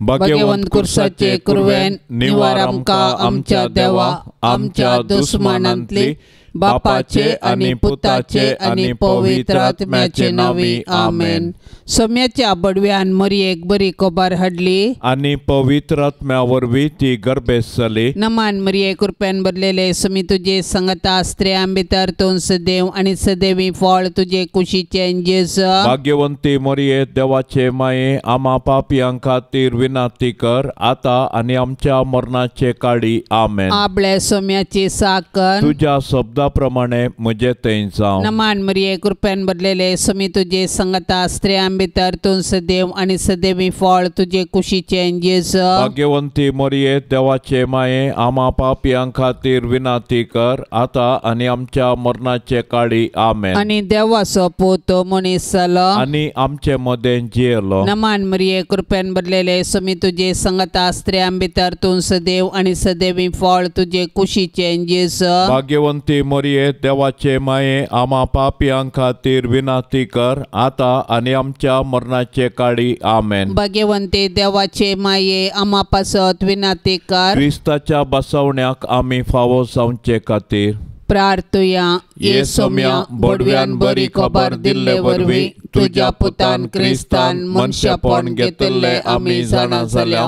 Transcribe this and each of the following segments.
भाग्यवंत कुर्साचे कुरवेन निवार आमकां आमच्या देवा आमच्या दुस्मानांतली बापाचे आनी पुताचे आनी पवित्र आत्म्याचे नांवी आमेन. सोम्याच्या बडव्यान मरियेक बरी खबर हाडली आनी पवित्र आत्म्या वरवीं ती गर्भेस्त जाली. नमान मरिये कृपेन भरलेले सुमी तुजे संगता स्त्रियां भितर तूं सदैव आनी सदैवी फळ तुजे कुशीचें जेजू. भाग्यवंती मरिये देवाचे माये आमा पापयां खातीर विनंती कर आतां आनी आमच्या मरणाचे काळी आमेन. आपले सोम्याची साकर तुज्या शब्दा प्रमाणे म्हजे थंय जावं. नमान मरिये कृपेन भरलेले सुमी तुजे संगता स्त्रियां भितर तूं सदैव आनी सदैवी फळ तुजे कुशीचें जेजू. भाग्यवंती मरिये देवाचे माये आमा पापयां खातीर विनंती कर आतां आनी आमच्या मरणाचे काळी आमेन. आनी देवाचो पूत मनीस जालो आनी आमचे मदें जियेलो. नमान मरिये कृपेन भरलेले सुमी तुजे संगता स्त्रियां भितर तूं सदैव आनी सदैवी फळ तुजे कुशीचें जेजू. भाग्यवंती मरिये देवाचे माये आमा पापयां खातीर विनंती कर आतां आनी आमच्या मरणाचे काळी आमेन. भाग्यवंती देवाचे माये आमा पासत विनंती कर. क्रिस्ताच्या बसवण्याक आमी फावो जावचे खातीर प्रार्थुया. ये सोम्या बडव्यान बरी खबर दिल्ले वरवीं तुज्या पुतान क्रिस्तान मनशापण घेतिल्लें आमी जाणा जाल्या.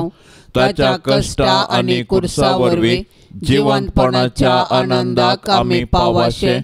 ताच्या कश्टा आनी कुर्सा वरवीं जिवंतपणाच्या आनंदाक आमी पावाशे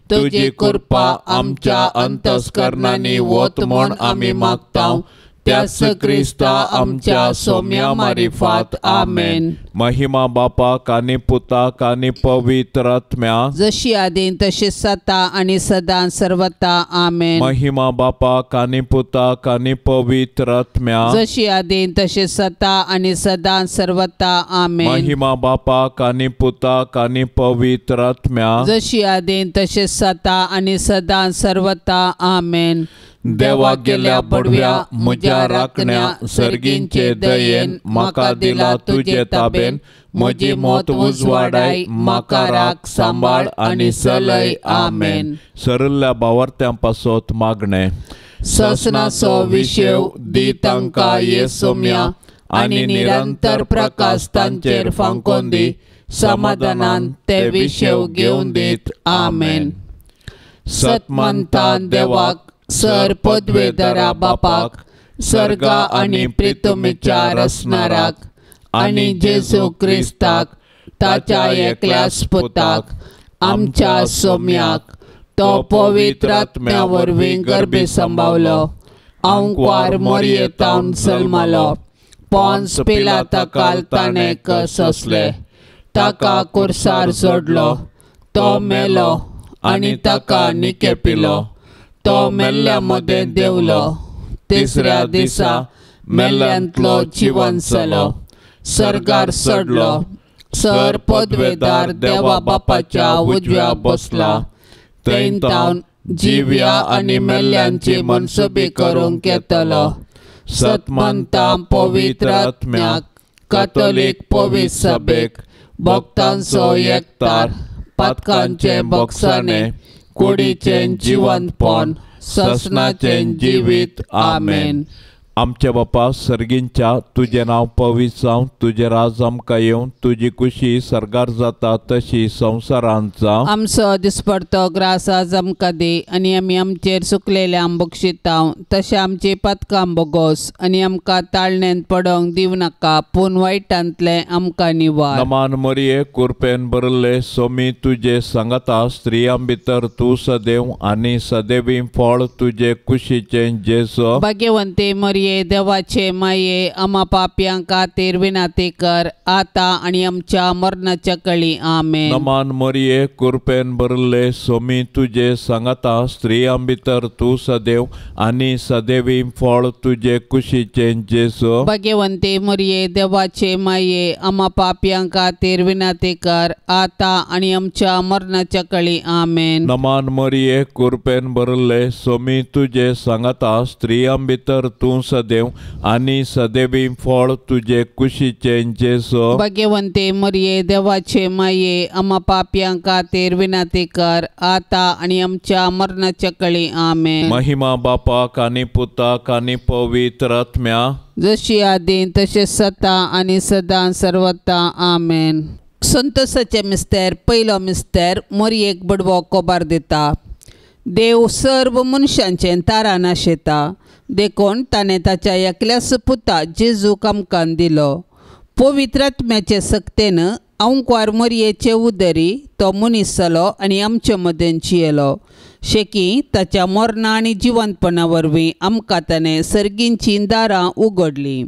तुजी कृपा आमच्या अंतस्करणांनी वत म्हूण आमी मागता. त्याच क्रिस्ता आमच्या सोम्या मारिफात आमेन. महिमा बापाक आनी पुताक आनी पवित्र आत्म्याक जशी आदीं तशी सता आनी सदां सर्वता आमेन. महिमा बापाक आनी पुताक आनी पवित्र आत्म्याक जशी आदीं तशी सता आनी सदां सर्वता आमेन. महिमा बापाक आनी पुताक आनी पवित्र आत्म्याक जशी आदीं तशी सता आनी सदां सर्वता आमेन. देवा गेल्या बडव्या म्हज्या राखण्या सर्गींचे दयेन म्हाका दिला तुजे ताबेन म्हजी मत उजवाडाय म्हाका राख सांबाळ आनी चलय आमेन. सरल्ल्या बावर्त्यां पासत मागणें. ससनाचो विशेव दी तांकां ये सोम्या आनी निरंतर प्रकाश तांचेर फांकोन दी समाधानान ते विशेव घेवन दीत आमेन. सतमंता देवाक सर पदवेदरा बापाक सर्गा आनी प्रितुमीच्या रसणाराक आनी जेजू क्रिस्ताक ताच्या एकल्याच पुताक आमच्या सोम्याक तो पवित्र आत्म्या वरवीं गर्भी सांबावलो आंकवार मोरयेतावन जल्मालो पोन्स पिलाता ताणें कसले ताका कुर्सार जोडलो तो मेलो आनी ताका निकेपिलो तो मेल्ल्या मदें देंवलो तिसऱ्या दिसा मेल्ल्यांतलो जिवन जालो सर्गार चडलो सर पदवेदार देवा बापाच्या उजव्या बसला थंय तावन जिव्या आनी मेल्ल्यांची मनसुबी करूंक येतलो. सतमंता पवित्र आत्म्याक कथोलीक पवित्र सभेक भक्तांचो एकतार पातकांचें भोगसाणें कुडीचें जिवंतपण ससनाचें जिवीत आमेन. आमच्या बापा सर्गींच्या तुजें नांव पवित्र जावं तुजें राज आमकां येवं तुजी कुशी सर्गार जाता तशी संवसारांत जावं. आमचो दिसपडतो ग्रास आज आमकां दी आनी आमी आमचेर सुकलेल्यांक बक्षितांव तशें आमची पातकां बोगोस आनी आमकां ताळण्यांत पडोंक दिवं नाका पूण वायटांतलें आमकां निवार. नमान मरिये कुरपेन भरिल्ले सोमी तुजे सांगाता स्त्रियां भितर तूं सदैव आनी सदैवी फळ तुजे कुशीचें जेजू. भाग्यवंती मरिये देवाचे माये आमा पापयां खातीर विनंती कर आतां आनी आमच्या मरणाच्या कळी आमेन. नमान मरिये कुरपेन भरिल्ले सोमी तुजे सांगाता स्त्रियां भितर तूं सदैव आनी सदैवी फळ तुजे कुशीचें जेजू. भाग्यवंती मरिये देवाचे माये आमा पापयां खातीर विनंती कर आतां आनी आमच्या मरणाच्या कळी आमेन. नमान मरिये कुरपेन भरिल्ले सोमी तुजे सांगाता स्त्रियां भितर तूं सदैव आनी सदैवी फळ तुजे कुशीचें जेजू। भाग्यवंते मरिये देवाचे माये आमा पापयां खातीर विनंती कर आता आनी आमच्या मरणाच्या कळी आमेन। महिमा बापाक आनी पुताक आनी पवित्र आत्म्या, जशी आदीं तशें सता आनी सदां सर्वता आमेन। संतोषाचे मिस्तेर पयलो मिस्तेर मोरयेक बडवो कोबार दिता। देव सर्व मनशांचें तारा नाशेता देखून ताणें ताच्या एकल्याच पुता जेजूक आमकां दिलो। पवित्र आत्म्याचे सक्तेन अंकवार मोरयेचे उदरी तो मनीस जालो आनी आमचे मदें जियेलो। शेकी ताच्या मरणा आनी जिवंतपणा वरवीं आमकां ताणें सर्गींचीं दारां उगडलीं।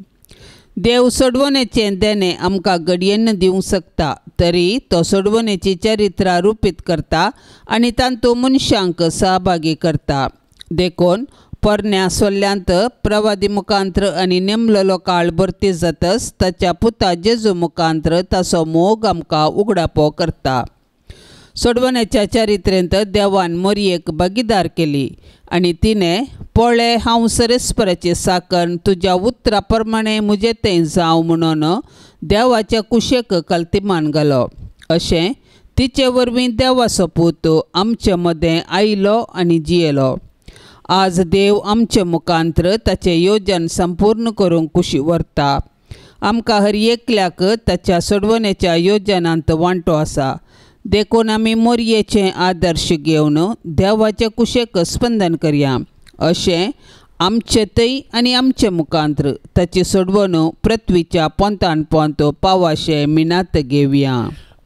देव सोडवणेचें देणें आमकां घडयेन दिवंक शकता तरी तो सोडवणेची चरित्रां रुपीत करता आनी तातूंत मनशांक सहभागी करता। देखून पोरण्या सोल्ल्यांत प्रवादी मुखांत्र आनी नेमलेलो काळ भरती जातच ताच्या पुता जेजू मुखांत्र ताचो मोग आमकां उगडापो करता। सोडवण्याच्या चरित्रेंत देवान मोरयेक भागीदार केली आनी तिणें पळय हांव सरेस्पराची साकन तुज्या उतरा प्रमाणे म्हजें तें जावं म्हणून देवाच्या कुशेक कल्तिमान घालो। अशें तिचे वरवीं देवाचो पूत आमचे मदें आयलो आनी जियेलो। आज देव आमचे मुखांत्र ताचें योजन संपूर्ण करूंक कुशी व्हरता। आमकां हर एकल्याक ताच्या सोडवण्याच्या योजनांत वांटो आसा देखून आमी मोरयेचें आदर्श घेवन देवाचे कुशेक स्पंदन करया। अशें आमचे थंय आनी आमचे मुखांत्र ताची सोडवणूक पृथ्वीच्या पोंतान पोंत पावाशें मिनात घेवया।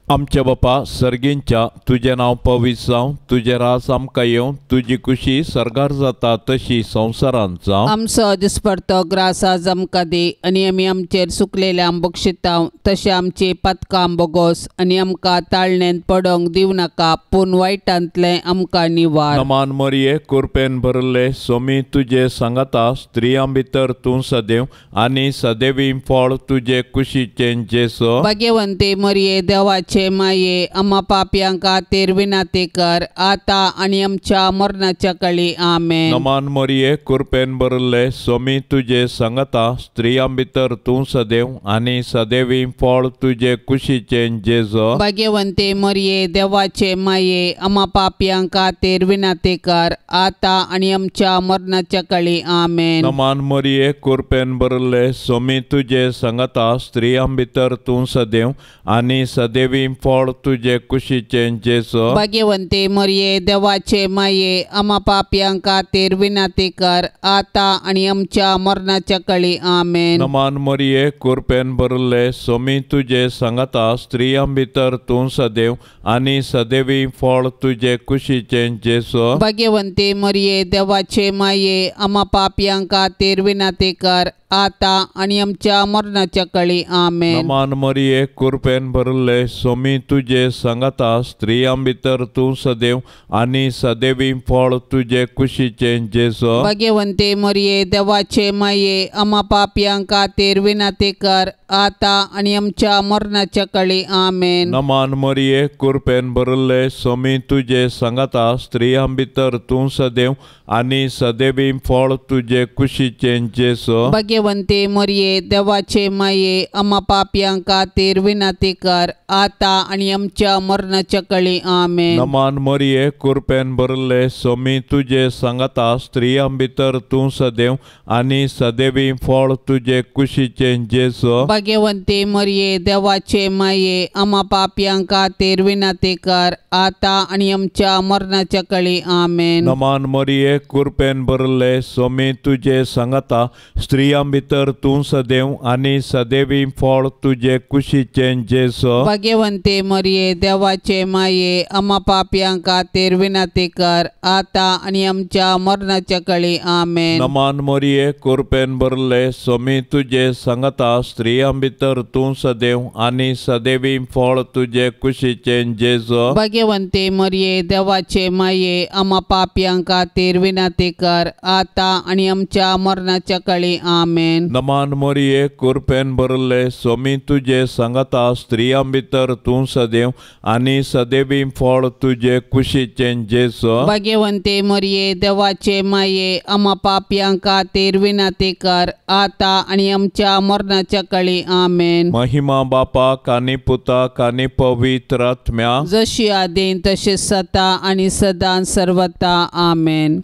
आमच्या बापा सर्गींच्या तुजें नांव पवित्र जावं, तुजें राज आमकां येवं, तुजी कुशी सर्गार जाता तशी संवसारांत जावं। आमचो दिसपडतो ग्रास आज आमकां दी आनी आमी आमचेर सुकलेल्या बक्षितांव तशें आमची पातकां बोगोस आनी आमकां ताळणेंत पडोंक दिवं नाका पूण वायटांतलें आमकां निवार। नमान मरिये कुरपेन भरले सोमी तुजे सांगाता, स्त्रियां भितर तूं सदैव आनी सदैवी फळ तुजे कुशीचें जेजू। भाग्यवंती मरिये देवाचे माये आमा पापयां खातीर विनंती कर आता आनी आमच्या मरणाच्या कळी आमेन। नमान मरिये कुरपेन भरले सोमी तुजे सांगाता, स्त्रियां भितर तूं सदैव आनी सदैवी फळ तुजे कुशीचें जेजू। भाग्यवंती मरिये देवाचे माये आमा पापयां खातीर विनंती कर आता आनी आमच्या मरणाच्या कळी आमेन। नमान मरिये कुरपेन भरले सोमी तुजे सांगाता, स्त्रियां भितर तूं सदैव आनी सदैवी फळ तुजे कुशीचें जेजू। भाग्यवंती मरिये देवाचे माये आमा पापयां खातीर विनंती कर आता आनी आमच्या मरणाच्या कळी आमेन। नमान मरिये कुरपेन भरले सोमी तुजे सांगाता, स्त्रियां भितर तूं सदैव आनी सदैवी फळ तुजे कुशीचें जेजू। भाग्यवंती मरिये देवाचे माये आमा पापयां खातीर विनंती कर आता आनी आमच्या मरणाच्या कळी आमेन। नमान मरिये कुरपेन भरले सोमी तुजे सांगाता, स्त्रियां भितर तूं सदैव आनी सदैवी फळ तुजे कुशीचें जेजू। भाग्यवंती मरिये देवाचे माये आमा पापयां खातीर विनंती कर आता आनी आमच्या मरणाच्या कळी आमेन। नमान मरिये कुरपेन भरले सोमी तुजे सांगाता, स्त्रियां भितर तूं सदैव आनी सदैवी फळ तुजे कुशीचें जेजू। भाग्यवंती मरिये देवाचे माये आमा पापयां खातीर विनंती कर आता आनी आमच्या मरणाच्या कळी आमेन। नमान मरिये कुरपेन भरले सोमी तुजे सांगाता, स्त्रियां भितर तूं सदैव आनी सदैवी फळ तुजे कुशीचें जेजू। भाग्यवंती मरिये देवाचे माये आमा पापयां खातीर विनंती कर आता आनी आमच्या मरणाच्या कळी आमेन। नमान मरिये कुरपेन भरले सोमी तुजे सांगाता, स्त्रियां भितर तूं सदैव आनी सदैवी फळ तुजे कुशीचें जेजू। भाग्यवंती मरिये देवाचे माये आमा पापयां खातीर विनंती कर आता आनी आमच्या मरणाच्या कळी आमेन। नमान मरिये कुरपेन भरले सोमी तुजे सांगाता, स्त्रियां स्त्रियां भितर तूं सदैव आनी सदैवी फळ तुजे कुशीचें जेजू। भाग्यवंती मरिये देवाचे माये आमा पापयां खातीर विनंती कर आतां आनी आमच्या मरणाच्या काळी आमेन। नमान मरिये कृपेन भरले स्वामी तुजे सांगाता स्त्रियां भितर तूं सदैव आनी सदैवी फळ तुजे कुशीचें जेजू। भाग्यवंती मरिये देवाचे माये आमा पापयां खातीर विनंती कर आतां आनी आमच्या मरणाच्या काळी आमेन। महिमा बापाक आनी पुताक आनी पवित्र आत्म्याक जशी आदीं तशी सदा आनी सदां सर्वता आमेन।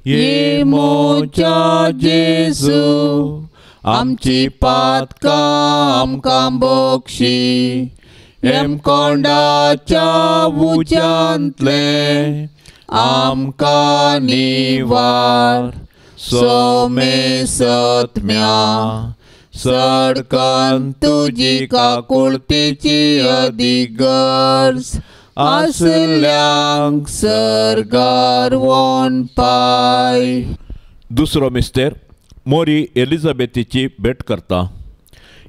ये मोच्या जेजू आमची पातकां आमकां बक्षी हेमकोंडाच्या उज्यांतलें आमकां निवार सोमे सत्म्या सडकन तुजी काकुळतेची अदीक गरज आसल्यांक सर्गार वोन पाय। दुसरो मिस्तेर मोरी एलिझाबेथीची भेट करता।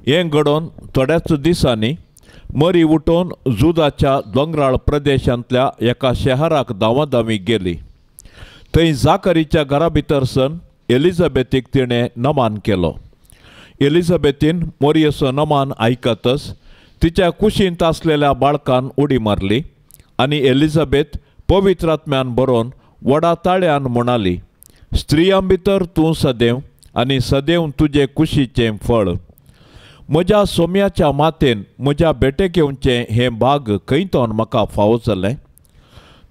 हें घडोवन थोड्याच दिसांनी मरी उठोवन जुदाच्या दोंगराळ प्रदेशांतल्या एका शहराक धांवाधांवी गेली। थंय जाकरीच्या घरा भितर सन एलिझाबेथीक तिणें नमान केलो। एलिझाबेथीन मोरयेचो नमान आयकतच तिच्या कुशींत आसलेल्या बाळकान उडी मारली आनी एलिझाबेथ पवित्र आत्म्यान बरोवन व्हडा ताळ्यान म्हणाली, स्त्रियां भितर तूं सदैव आनी सदैव तुजे कुशीचें फळ। म्हज्या सोम्याच्या मातेन म्हज्या भेटेक येवचें हें भाग खंयतोन म्हाका फावो जालें।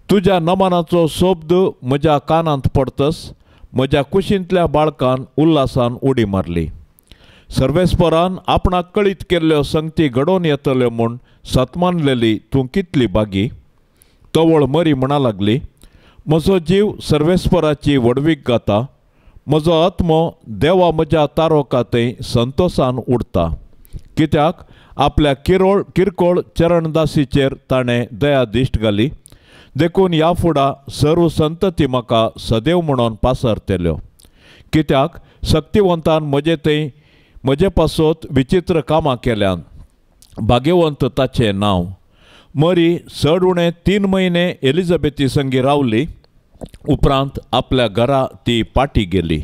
तुज्या नमनाचो शब्द म्हज्या कानांत पडतच म्हज्या कुशींतल्या बाळकान उल्हासान उडी मारली। सर्वेस्परान आपणाक कळीत केल्ल्यो संगती घडोवन येतल्यो म्हूण सतमानलेली तूं कितली बागी। तवळ मरी म्हणा लागली, म्हजो जीव सर्वेस्पराची व्हडवीक गाता, म्हजो आत्मो देवा म्हज्या तारोका थंय संतोसान उडता, कित्याक आपल्या किरकोळ चरणदासीचेर ताणें दया दिश्ट घाली। देखून ह्या फुडा सर्व संतती म्हाका सदैव म्हणून पासरतल्यो, कित्याक शक्तिवंतान म्हजे थंय म्हजे पासत विचित्र कामां केल्यान। भाग्यवंत ताचें नांव। मरी चड उणें 3 म्हयने एलिझाबेथी संगी रावली। उपरांत आपल्या घरा ती पाटी गेली।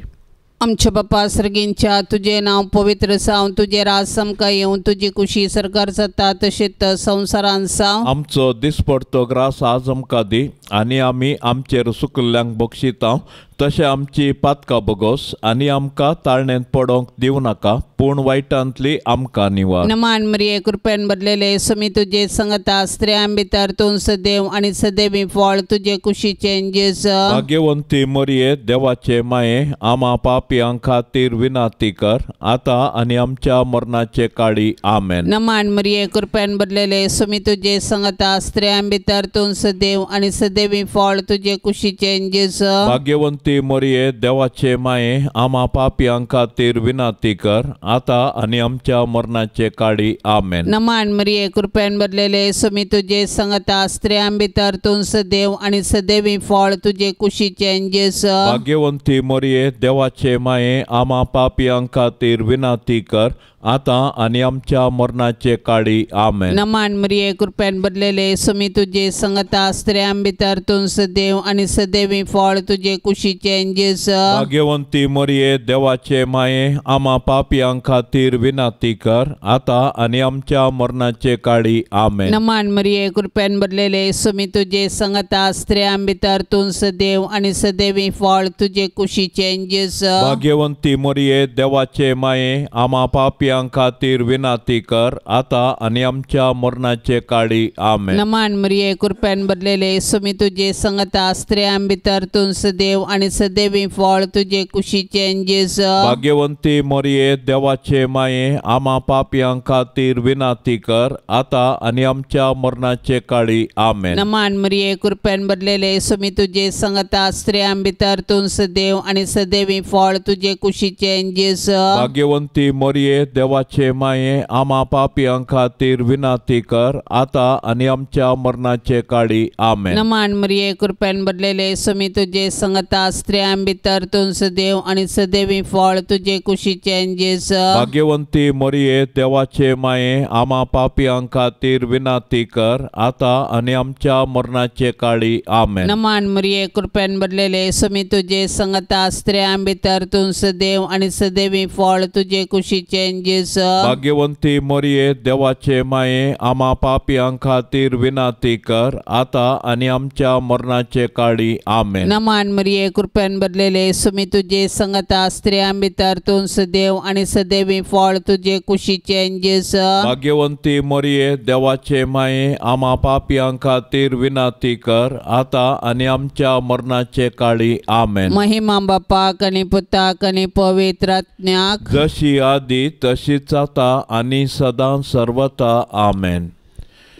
आमच्या बापा सर्गींच्या तुजें नांव पवित्र जावं, तुजें राज आमकां येवं, तुजी कुशी सरकार जाता तशेंच संवसारांत जावं। आमचो दिसपडतो ग्रास आज आमकां दी आनी आमी आमचेर सुकिल्ल्यांक बक्षिता तशें आमची पातकां बगोस आनी आमकां ताळणेंत पडोंक दिवं नाका, पूण वायटांतली आमकां निवार। नमान मरिये कृपेन भरलेले समी तुजे संगता, स्त्रियां भितर तूं सदैव आनी सदैवी फळ तुजे कुशीचें जेजू। भाग्यवंती मरिये देवाचे माये आमा पापयां खातीर विनंती कर आतां आनी आमच्या मरणाचे काळी आमेन। नमान मरिये कृपेन भरलेले समी तुजे संगता, स्त्रियां भितर तूं सदैव आनी सदैवी फळ तुजे कुशीचें जेजू। भाग्यवंती मरिये देवाचे माये आमा पापयां खातीर विनंती कर आतां आनी आमच्या मरणाचे काळी आमेन। नमान मरिये कृपेन भरलेले समी तुजे संगता, स्त्रियां भितर तूं सदैव आनी सदैवी फळ तुजे कुशीचें जेजू। भाग्यवंती मरिये देवाचे माये आमा पापयां खातीर विनंती कर आतां आनी आमच्या मरणाचे काळी आमेन। नमान मरिये कृपेन भरलेले समी तुजे संगता, स्त्रियां भितर तूं सदैव आनी सदैवी फळ तुजे कुशीचें जेजू। भाग्यवंती मरिये देवाचे माये आमा पापयां खातीर विनंती कर आतां आनी आमच्या मरणाचे काळी आमेन। नमान मरिये कृपेन भरलेले समी तुजे संगता, स्त्रियां भितर तूं सदैव आनी सदैवी फळ तुजे कुशीचें जेजू। भाग्यवंती मरिये देवाचे माये आमा पापयां खातीर विनंती कर आतां आनी आमच्या मरणाचे काळी आमेन। नमान मरिये कृपेन भरलेले समी तुजे संगता, स्त्रियां भितर तूं सदैव आनी सदैवी फळ तुजे कुशीचें जेजू। भाग्यवंती मरिये देवाचे माये आमा पापयां खातीर विनंती कर आतां आनी आमच्या मरणाचे काळी आमेन। नमान मरिये कृपेन भरलेले समी तुजे संगता, स्त्रियां भितर तूं सदैव आनी सदैवी फळ तुजे कुशीचें जेजू। भाग्यवंती मरिये देवाचे माये आमा पापयां खातीर विनंती कर आतां आनी आमच्या मरणाचे काळी आमेन। नमान मरिये कृपेन भरलेले समी तुजे संगता, स्त्रियां भितर तूं सदैव आनी सदैवी फळ तुजे कुशीचें जेजू. भाग्यवंती मरिये देवाचे माये आमा पापयां खातीर विनंती कर आता आनी आमच्या मरणाचे काळी. आमेन. नमान मरिये कृपेन भरलेले स्वामी तुजे संगता स्त्रियां भितर तूं सदैव आनी सदैवी फळ तुजे कुशीचें जेजू. भाग्यवंती मरिये देवाचे माये आमा पापयां खातीर विनंती कर आता आनी आमच्या मरणाचे काळी. आमेन. नमान मरिये कृपेन भरलेले स्वामी तुजे संगता स्त्रियां भितर तूं सदैव आनी सदैवी फळ तुजे कुशीचें जेजू. भाग्यवंती मरिये देवाचे माये आमा पापयां खातीर विनंती कर आता आनी आमच्या मरणाचे काळी. आमेन. महिमा बापाक आनी पुताक आनी पवित्र आत्म्याक, जशी आदी तशीच आता आनी सदां सर्वता. आमेन.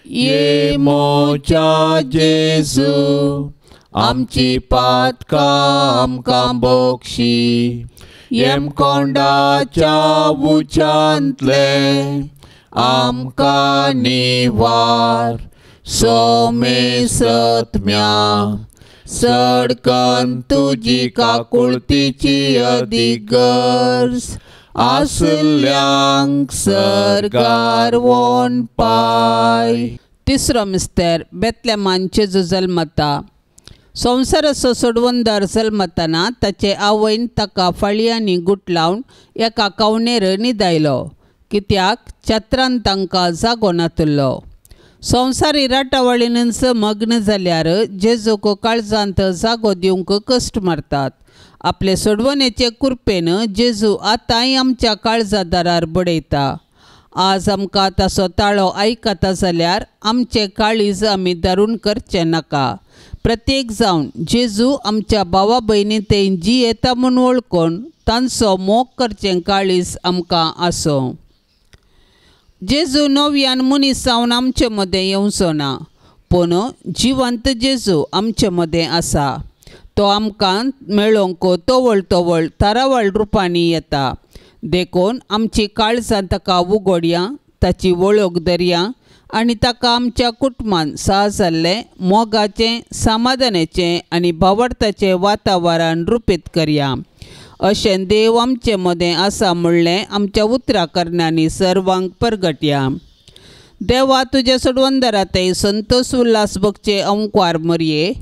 ये मोच्या जेजू आमची पातकां आमकां बोक्षी, येमकोंडाच्या उच्चांतले आमकां निवार, सोमे सत्म्या सडकन तुजी काकुळतीची अदीक गरज आसल्यांक सरकार वोन पाय. तिसरो मिस्तर बेतलेमान जेजू जल्मता. संवसाराचो सोडवणदार जल्मतना ताचे आवयन ताका फाळयांनी गुटलावन एका कवनेर न्हिदायलो, कित्याक छत्रान तांकां जागो नातुल्लो. संवसारी राटावळीनच मग्न जाल्यार जेजूक काळजांत जागो दिवंक कश्ट मारतात. आपले सोडवणेचे कृपेन जेजू आतांय आमच्या काळजा दारार बडयता. आज आमकां ताचो ताळो आयकता जाल्यार आमचें काळीज आमी दारून करचें नाका. प्रत्येक जावन जेजू आमच्या भावा भयणी ते जियेता म्हूण वळखून तांचो मोग करचें काळीज आमकां आसूं. जेजू नव्यान मनीस जावन आमचे मदें येवचो ना, पूण जिवंत जेजू आमचे मदें आसा. तो आमकां मेळोवंक तवळ तवळ थारावळ रुपांनी येता. देखून आमची काळजां ताका उगोडया, ताची वळख धरया आनी ताका आमच्या कुटुंबान सहा जाल्लें मोगाचें, समाधानाचें आनी भावार्थाचें वातावरण रुपीत करया. अशें देव आमचे मदें आसा म्हणलें आमच्या उतरां करण्यांनी सर्वांक परगटया. देवा तुज्या सोडवणदारांतय संतोष उल्हास भोगचे अंकवार मरये,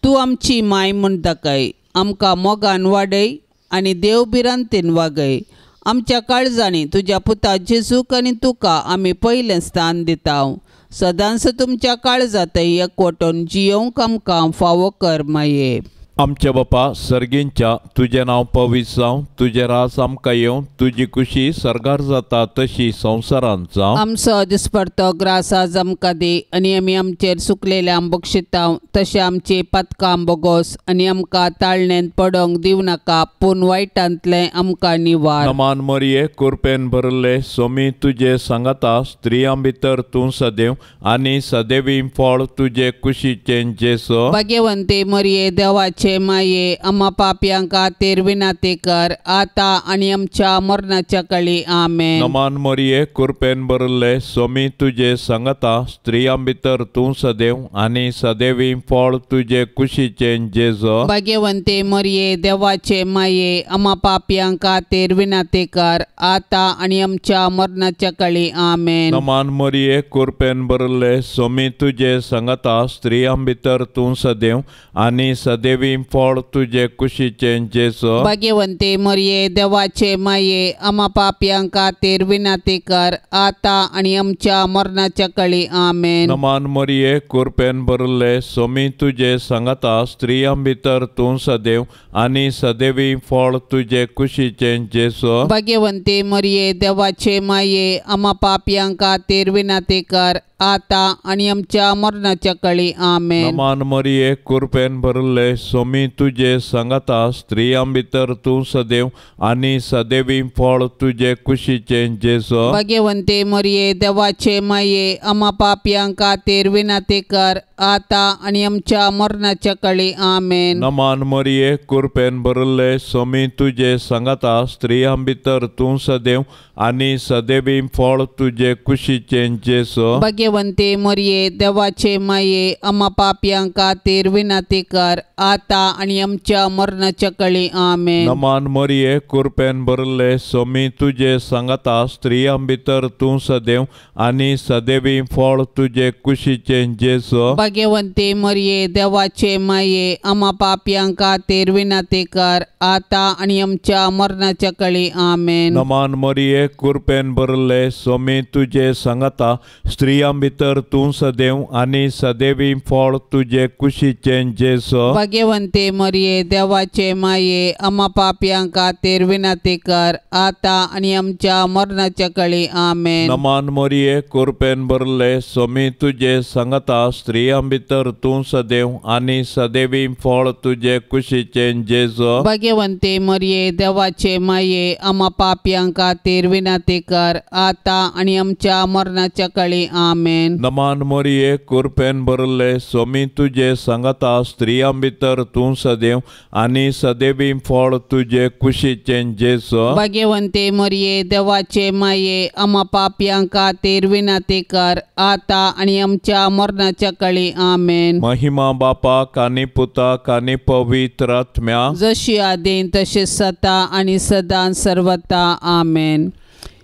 तूं आमची माय म्हूण दाखय. आमकां मोगान वाडय आनी देव भिरांतेन वागय. आमच्या काळजांनी तुज्या पुता जेजूक आनी तुका आमी पयलें स्थान दिता. सदांच तुमच्या काळजांतय एकवटून जियोवंक आमकां फावो कर माये. आमच्या बापा सर्गींच्या तुजें नांव पवित्र जावं, तुजें राज आमकां येवं, तुजी खुशी सर्गार जाता तशी संवसारांत जावं. आमचो दिसपडतो ग्रास आज आमकां दी आनी आमी आमचेर सुकलेल्या बक्षिता तशें आमची पातकां बोगोस आनी आमकां ताळणेंत पडोंक दिवं नाका, पूण वायटांतलें आमकां निवार. नमान मरिये कृपेन भरले सोमी तुजे सांगाता, स्त्रियां भितर तूं सदैव आनी सदैवी फळ तुजे कुशीचें जेजू. भाग्यवंती मरिये देवाचे माये आमा पापयां खातीर विनंती कर आता आनी आमच्या मरणाच्या काळी. आमेन. नमान मरिये कृपेन भरले सोमी तुजे सांगाता, स्त्रियां भितर तूं सदैव आनी सदैवी फळ तुजे कुशीचें जेजू. भाग्यवंती मरिये देवाचे माये आमा पापयां खातीर विनंती कर आता आनी आमच्या मरणाच्या काळी. आमेन. नमान मरिये कृपेन भरले सोमी तुजे सांगाता, स्त्रियां भितर तूं सदैव आनी सदैवी फळ तुजे कुशीचें जेजू. भाग्यवंती मरिये देवाचे माये आमा पापयां खातीर विनंती कर आता आनी आमच्या मरणाच्या काळी. आमेन. नमान मरिये कृपेन भरले सोमी तुजे सांगाता, स्त्रियां भितर तूं सदैव आनी सदैवी फळ तुजे कुशीचें जेजू. भाग्यवंती मरिये देवाचे माये आमा पापयां खातीर विनंती कर आता आनी आमच्या मरणाच्या काळी. आमेन. नमान मरिये कृपेन भरले सोमी तुजे सांगाता, स्त्रियां भितर तूं सदैव आनी सदैवी फळ तुजे कुशीचें जेजू. भाग्यवंती मरिये देवाचे माये आमा पापयां खातीर विनंती कर आता आनी आमच्या मरणाच्या काळी. आमेन. नमान मरिये कृपेन भरले सोमी तुजे सांगाता, स्त्रियां भितर तूं सदैव आनी सदैवी फळ तुजे कुशीचें जेजू. भाग्यवंते मरिये देवाचे माये आमा पापयां खातीर विनंती कर आता आनी आमच्या मरणाच्या कळी आमेन। नमान मरिये कृपेन भरले स्वामी तुजे सांगाता स्त्रियां भितर तूं सदैव आनी सदैवी फळ तुजे कुशीचें जेजू। भाग्यवंते मरिये देवाचे माये आमा पापयां खातीर विनंती कर आता आनी आमच्या मरणाच्या कळी आमेन। नमान मरिये कृपेन भरले स्वामी तुजे सांगाता स्त्रियां भितर तूं सदैव आनी सदैवी फळ तुजे कुशीचें जेजू। भाग्यवंते मरिये देवाचे माये आमा पापयां खातीर विनंती कर आता आनी आमच्या मरणाच्या कळी आमेन। नमान मरिये कृपेन भरले स्वामी तुजे सांगाता स्त्रियां भितर तूं सदैव आनी सदैवी फळ तुजे कुशीचें जेजू। भाग्यवंते मरिये देवाचे माये आमा पापयां खातीर विनंती कर आता आनी आमच्या मरणाच्या कळी आमेन। नमान मरिये कृपेन भरले स्वामी तुजे सांगाता स्त्रियां भितर तूं सदैव आनी सदैवी फळ तुजे कुशीचें जेजू। भाग्यवंते मरिये देवाचे माये आमा पापयां खातीर विनंती कर आता आनी आमच्या मरणाच्या कळी आमेन। महिमा बापाक आनी पुताक आनी पवित्र आत्म्याक, जशी आदीं तशी सदा आनी सदां सर्वता आमेन।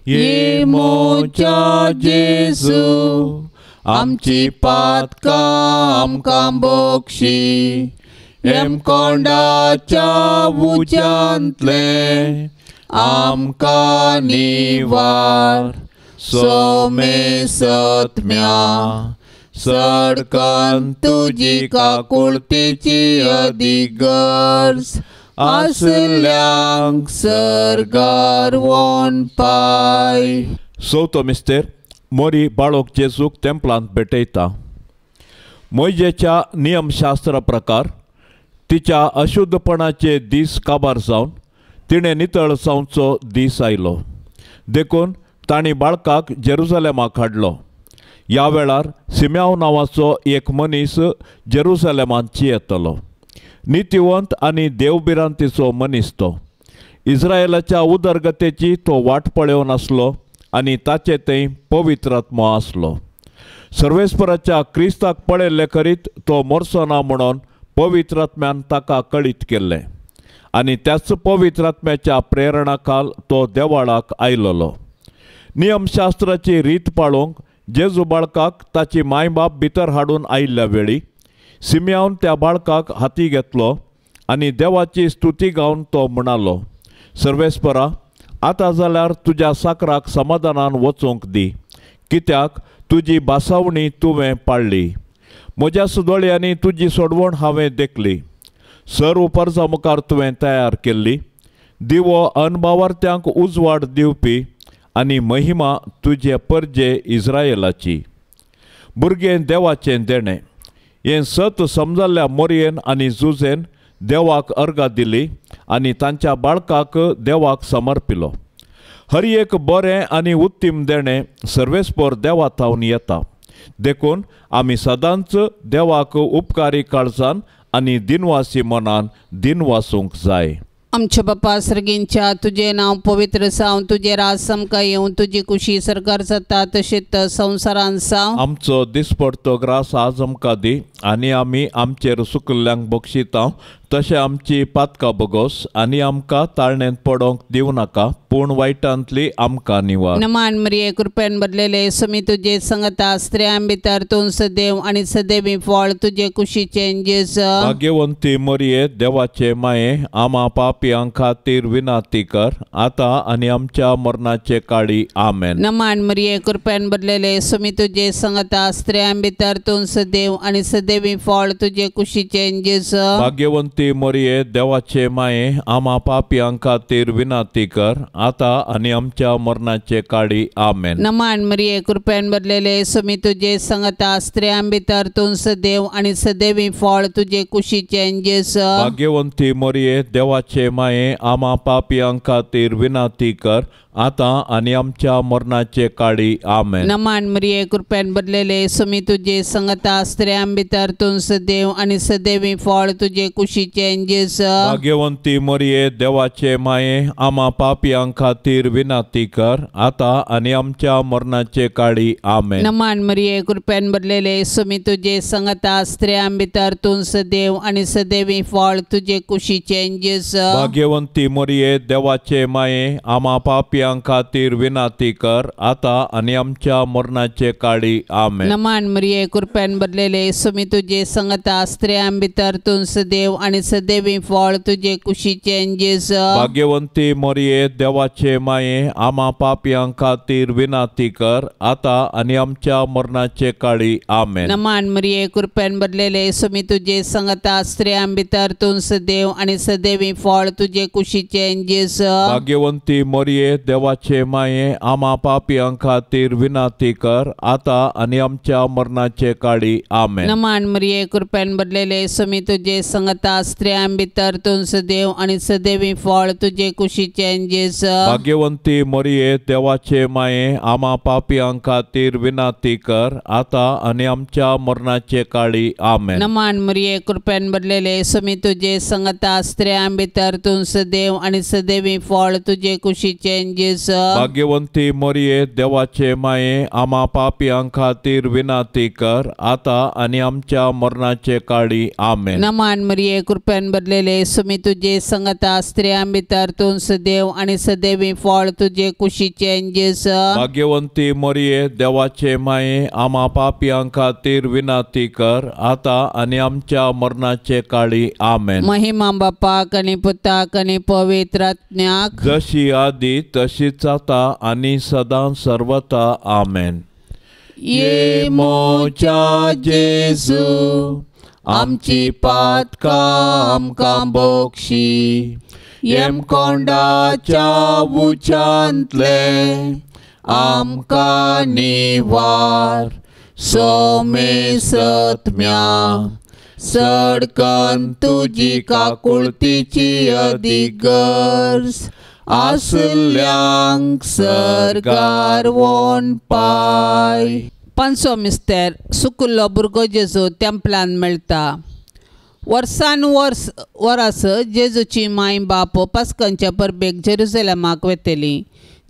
ये मोच्या जेजू आमची पातकां आमकां बक्षी, हेमकोंडाच्या उज्यांतलें आमकां निवार, सोमे सत्म्या सडकान तुजी काकुळतेची अदीक गरज आसल्यांक सर्गार वोन पाय। चवथो मिस्तेर मोरी बाळोक जेजूक तेंपलांत भेटयता। मोयजेच्या नियमशास्त्रा प्रकार तिच्या अशुद्धपणाचे दीस काबार जावन तिणें नितळ जावचो दीस आयलो, देखून तांणी बाळकाक जेरुजलेमाक हाडलो। ह्या वेळार सिम्याव नांवाचो एक मनीस जेरुजलेमांत जियेतलो। नितीवंत आनी देवभिरांतीचो मनीस तो। इस्रायलाच्या उदरगतेची तो वाट पळोवन आसलो आनी ताचे थंय पवित्र आत्मो आसलो। सर्वेस्पराच्या क्रिस्ताक पळयल्ले करीत तो मरचो ना म्हणून पवित्र आत्म्यान ताका कळीत केल्लें आनी त्याच पवित्र आत्म्याच्या प्रेरणा खाल तो देवाळाक आयलोलो। नियमशास्त्राची रीत पाळोवंक जेजू बाळकाक ताची मायबाप भितर हाडून आयिल्ल्या वेळी सिम्यावन त्या बाळकाक हाती घेतलो आनी देवाची स्तुती गावन तो म्हणालो, सर्वेस्परा आतां जाल्यार तुज्या साकराक समाधानान वचूंक दी, कित्याक तुजी भासावणी तुवें पाळ्ळी। म्हज्या सुदोळयांनी तुजी सोडवण हांवें देखली, सर्व परजा मुखार तुवें तयार केल्ली, दिवो अनभावार्थ्यांक उजवाड दिवपी आनी महिमा तुजे परजे इस्रायलाची। भुरगें देवाचें देणें हें सत समजल्ल्या मोरयेन आनी जुजेन देवाक अर्गां दिली आनी तांच्या बाळकाक देवाक समर्पिलो। हर एक बरें आनी उत्तीम देणें सर्वेस्पर देवा थावन येता, देखून आमी सदांच देवाक उपकारी काळजान आनी दिनवासी मनान दिनवासूंक जाय। आमच्या बापा सर्गींच्या तुजें नांव पवित्र जावं, तुजें राज आमकां येवं, तुजी कुशी सरकार जाता तशेंच संवसारांत जावं। आमचो दिसपडतो ग्रास आज आमकां दी आनी आमी आमचेर सुकिल्ल्यांक बक्षिता तशें आमची पातकां बगोस आनी आमकां ताळणेंत पडोवंक दिवं नाका, पूण वायटांतली आमकां निवार। नमान मरिये कृपेन भरलेले स्वामी तुजे संगता, स्त्रियां भितर तूं सदैव आनी सदैवी फळ तुजे कुशीचें जेजू। भाग्यवंती मरिये देवाचे माये आमा पापयां खातीर विनंती कर आतां आनी आमच्या मरणाचे काळी आमेन। नमान मरिये कृपेन भरलेले स्वामी तुजे संगता, स्त्रियां भितर तूं सदैव आनी सदैवी फळ तुजे कुशीचें जेजू। भाग्यवंती मरिये देवाचे माये आमा पापयां खातीर विनंती कर आतां आनी आमच्या मरणाचे काळी आमेन। नमान मरिये कृपेन भरलेले स्वामी तुजे संगता, स्त्रियां भितर तूं सदैव आनी सदैवी फळ तुजे कुशीचें जेजू। भाग्यवंती मरिये देवाचे माये आमा पापयां खातीर विनंती कर आतां आनी आमच्या मरणाचे काळी आमेन. नमान मरिये कृपेन भरलेले सुमी तुजे संगता स्त्रियां भितर तूं सदैव आनी सदैवी फळ तुजे कुशीचें जेजू. भाग्यवंती मरिये देवाचे माये आमा पापयां खातीर विनंती कर आतां आनी आमच्या मरणाचे काळी आमेन. नमान मरिये कृपेन भरलेले सुमी तुजे संगता स्त्रियां भितर तूं सदैव आनी सदैवी फळ तुजे कुशीचें जेजू. भाग्यवंती मरिये देवाचे माये आमा पापयां खातीर विनंती कर आतां आनी आमच्या मरणाचे काळी आमेन. नमान मरिये कृपेन भरलेले सुमी तुजे संगता स्त्रियां भितर तूं सदैव आनी सदैवी फळ तुजे कुशीचें जेजू. भाग्यवंती मरिये देवाचे माये आमा पापयां खातीर विनंती कर आतां आनी आमच्या मरणाचे काळी आमेन. नमान मरिये कृपेन भरलेले सुमी तुजे संगता स्त्रियां भितर तूं सदैव आनी सदैवी फळ तुजे कुशीचें जेजू. भाग्यवंती मरिये देवाचे माये आमा पापयां खातीर विनंती कर आतां आनी आमच्या मरणाचे काळी आमेन. नमान मरिये कृपेन भरलेले सुमी तुजे संगता स्त्रियां भितर तूं सदैव आनी सदैवी फळ तुजे कुशीचें जेजू. भाग्यवंती मरिये देवाचे माये आमा पापयां खातीर विनंती कर आतां आनी आमच्या मरणाचे काळी आमेन. नमान मरिये कृपेन भरलेले सुमी तुजे संगता स्त्रियां भितर तूं सदैव आनी सदैवी फळ तुजे कुशीचें जेजू. भाग्यवंती मरिये देवाचे माये आमा पापयां खातीर विनंती कर आतां आनी आमच्या मरणाचे काळी आमेन. नमान मरिये कृपेन भरलेले सुमी तुजे संगता स्त्रियां भितर तूं सदैव आनी सदैवी फळ तुजे कुशीचें जेजू. भाग्यवंती मरिये देवाचे माये आमा पापयां खातीर विनंती कर आतां आनी आमच्या मरणाचे काळी आमेन. महिमा बापाक आनी पुताक आनी पवित्र आत्म्याक, जशी आदी तशीच आतां आनी सदां सर्वता आमेन. ये मोच्या जेजू आमची पातकां आमकां बोक्षी, येमकोंडाच्या उच्चांतले आमकां निवार, सोमे सत्म्या सडकन तुजी काकुळतीची अदीक गरज आसल्यांक सरगार वोन पाय. पांचवो मिस्तेर सुकुल्लो भुरगो जेजू तेंपलान मेळटा. वर्सान वर्स वरास जेजूची माय बाप पास्कांच्या परबेक जेरुजलेमाक वेतली.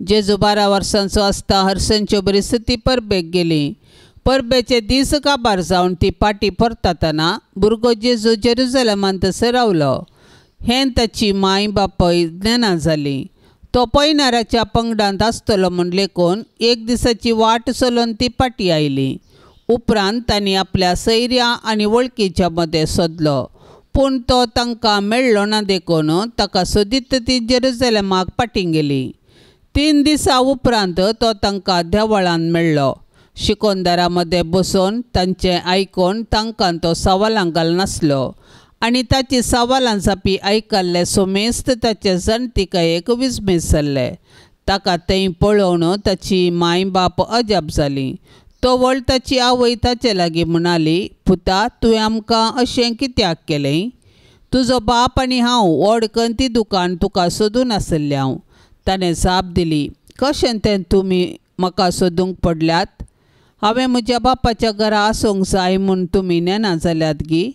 जेजू 12 वर्सांचो आसता हरसनच्यो बरीच ती परबेक गेली. परबेचे दीस काबार जावन ती पाटी परतातना भुरगो जेजू जेरुजलेमांत तसो रावलो. हें ताची माय बापय ज्ञाना जाली. तो पयणाराच्या पंगडांत आसतलो म्हूण लेखून एक दिसाची वाट चलोवन ती पाटी आयली. उपरांत तांणी आपल्या सैऱ्या आनी वळखीच्या मदें सोदलो, पूण तो तांकां मेळ्ळो ना देखून ताका सोदीत ती जेरुजलेमाक पाटी गेली. 3 दिसां उपरांत तो तांकां देवळान मेळ्ळो. शिकोंदारा मदें बसून तांचें आयकून तांकां तो सवालां घालनासलो आनी ताची सवालां जापी आयकल्ले सोमेस्त ताचे जाणतिकायेक विस्मीत जाल्ले. ताका थंय पळोवन ताची माय बाप अजाप जाली. तो व्हड ताची आवय ताचे लागीं म्हणाली, पुता तुवें आमकां अशें कित्याक केलें? तुजो बाप आनी हांव व्हड कंती दुकान तुका सोदून आसल्ले हांव. ताणें जाप दिली, कशें तें तुमी म्हाका सोदूंक पडल्यात? हांवें म्हज्या बापाच्या घरा आसूंक जाय म्हूण तुमी नेना जाल्यात गी?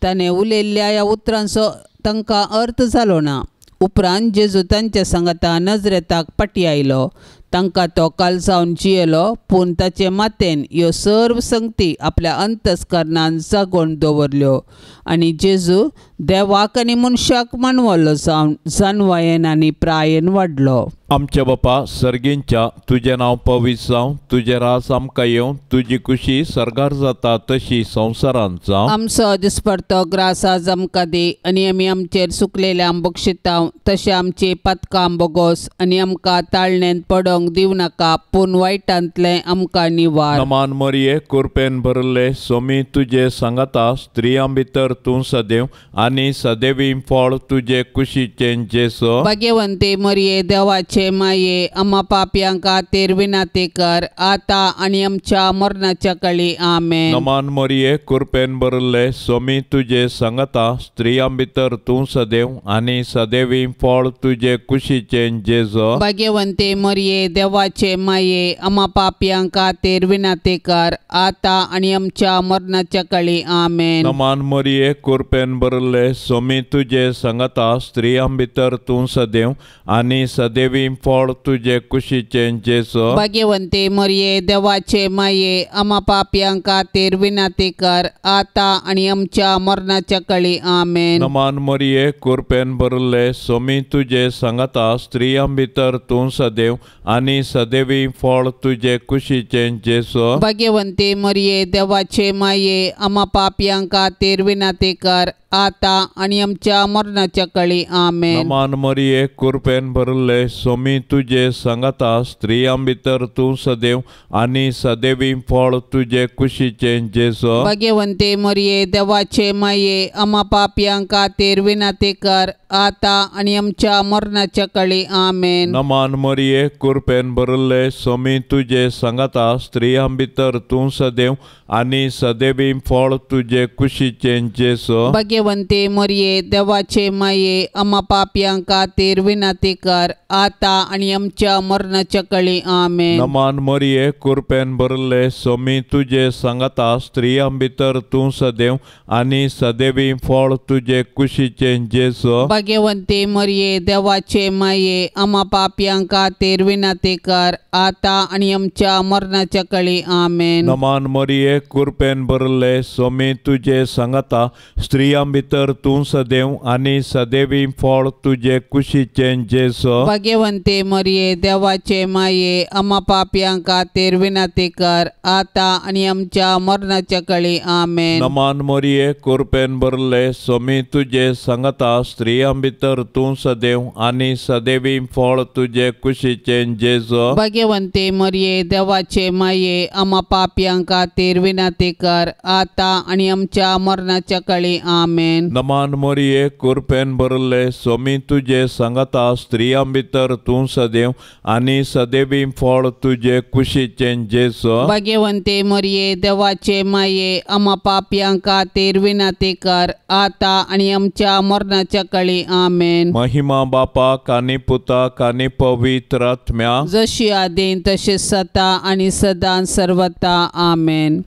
ताणें उलयल्ल्या ह्या उतरांचो तांकां अर्थ जालो ना. उपरांत जेजू तांच्या सांगाता नजरेताक पाटी आयलो. तांकां तो कालसावन जियेलो, पूण ताचे मातेन ह्यो सर्व संगती आपल्या अंतस्करणान जागोवन दवरल्यो आनी जेजू देवाक आनी मनशाक मानवलो जावन जानवायेन आनी प्रायेन वाडलो. आमच्या बापा सर्गींच्या तुजें नांव पवित्र जावं, तुजें रास आमकां येवं, तुजी खुशी सर्गार जाता तशी संवसारांत जावं. आमचो दिसपडतो ग्रास आज आमकां दी आनी आमी आमचेर सुकलेल्या बक्षितांव तशें आमची पातकां बोगोस आनी आमकां ताळणेंत पडोंक दिवं नाका, पूण वायटांतलें आमकां निवार. नमान मरिये कृपेन भरले सोमी तुजे सांगाता, स्त्रियां भितर तूं सदैव आनी सदैवी फळ तुजे कुशीचें जेजू। भाग्यवंती मरिये देवाचे माये आम्हा पापयां खातीर विनंती कर आता आनी आमच्या मरणाच्या काळी आमेन। नमन मरिये कृपेन भरिल्ले स्वामी तुजे संगता स्त्रियां भितर तूं सदैव आनी सदैवी फळ तुजे कुशीचें जेजू। भाग्यवंती मरिये देवाचे माये आम्हा पापयां खातीर विनंती कर आता आनी आमच्या मरणाच्या काळी आमेन। नमन मरिये कृपेन भरिल्ले स्वामी तुजे संगता स्त्रियां भितर तूं सदैव आनी सदैवी फळ तुजे कुशीचें जेजू। भाग्यवंती मरिये देवाचे माये आम्हा पापयां खातीर विनंती कर आता आनी आमच्या मरणाच्या काळी आमेन। नमन मरिये कृपेन भरिल्ले स्वामी तुजे संगता स्त्रियां भितर तूं सदैव आनी सदैवी फळ तुजे कुशीचें जेजू। भाग्यवंती मरिये देवाचे माये आम्हा पापयां खातीर विनंती कर आता आनी आमच्या मरणाच्या काळी आमेन। नमन मरिये कृपेन भरिल्ले स्वामी तुजे संगता स्त्रियां भितर तूं सदैव आनी सदैवी फळ तुजे कुशीचें जेजू। भाग्यवंती मरिये देवाचे माये आम्हा पापयां खातीर विनंती कर आता आनी आमच्या मरणाच्या काळी आमेन। नमन मरिये कृपेन भरिल्ले स्वामी तुजे संगता स्त्रियां भितर तूं सदैव आनी सदैवी फळ तुजे कुशीचें जेजू। भाग्यवंती मरिये देवाचे माये आम्हा पापयां खातीर विनंती कर आता आनी आमच्या मरणाच्या काळी आमेन। नमन मरिये कृपेन भरिल्ले स्वामी तुजे संगता स्त्रियां भितर तूं सदैव आनी सदैवी फळ तुजे कुशीचें जेजू। भाग्यवंती मरिये देवाचे माये आम्हा पापयां खातीर विनंती कर आता आनी आमच्या मरणाच्या काळी आमेन। नमन मरिये कृपेन भरिल्ले स्वामी तुजे संगता स्त्रियां भितर तूं सदैव आनी सदैवी फळ तुजे कुशीचें जेजू। भाग्यवंती मरिये देवाचे माये आम्हा पापयां खातीर विनंती कर आता आनी आमच्या मरणाच्या काळी आमेन। नमन मरिये कृपेन भरिल्ले स्वामी तुजे संगता स्त्रियां भितर तूं सदैव आनी सदैवी फळ तुजे कुशीचें जेजू। भाग्यवंती मरिये देवाचे माये आम्हा पापयां खातीर विनंती कर आता आनी आमच्या मरणाच्या काळी आमेन। नमन मरिये कृपेन भरिल्ले स्वामी तुजे संगता स्त्रियां भितर तूं सदैव आनी सदैवी फळ तुजे कुशीचें जेजू। भाग्यवंती मरिये देवाचे माये आम्हा पापयां खातीर विनंती कर आता आनी आमच्या मरणाच्या काळी आमेन। महिमा बापाक आनी पुताक आनी पवित्र आत्म्याक, जशी आदीं तशी सदा आनी सदां सर्वता आमेन।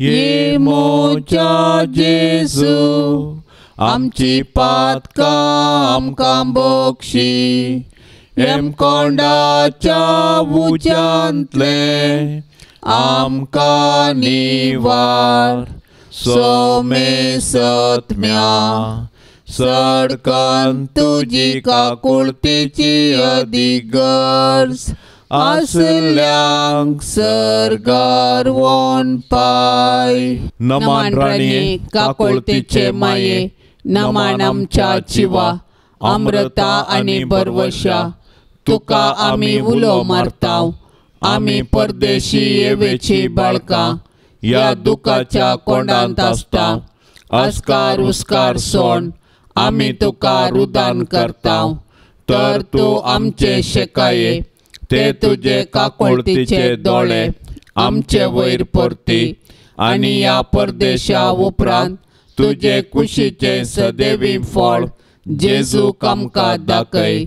ये मोच्या जेजू आमची पातकां आमकां बक्षी, हेमकोंडाच्या उज्यांतलें आमकां निवार, सोमे सत्म्या सडकन तुजी काकुळतेची अदीक गरज आसल्यांक सर्गार वोन पाय। नमन राणी काकुळतेचे माये, नमन आमच्या जिवा अमृता आनी बरवशा, तुका आमी उलो मारताव, आमी परदेशी येवेची बाळकां ह्या दुखाच्या कोंडांत आसता, अस्कार उस्कार सोण आमी तुका रुदान करताव, तर तूं आमचे शेकाये ते तुजे काकुळतीचे दोळे आमचे वयर परती आनी ह्या परदेशा उपरांत तुजे कुशीचें सदैवी फळ जेजूक आमकां दाखय।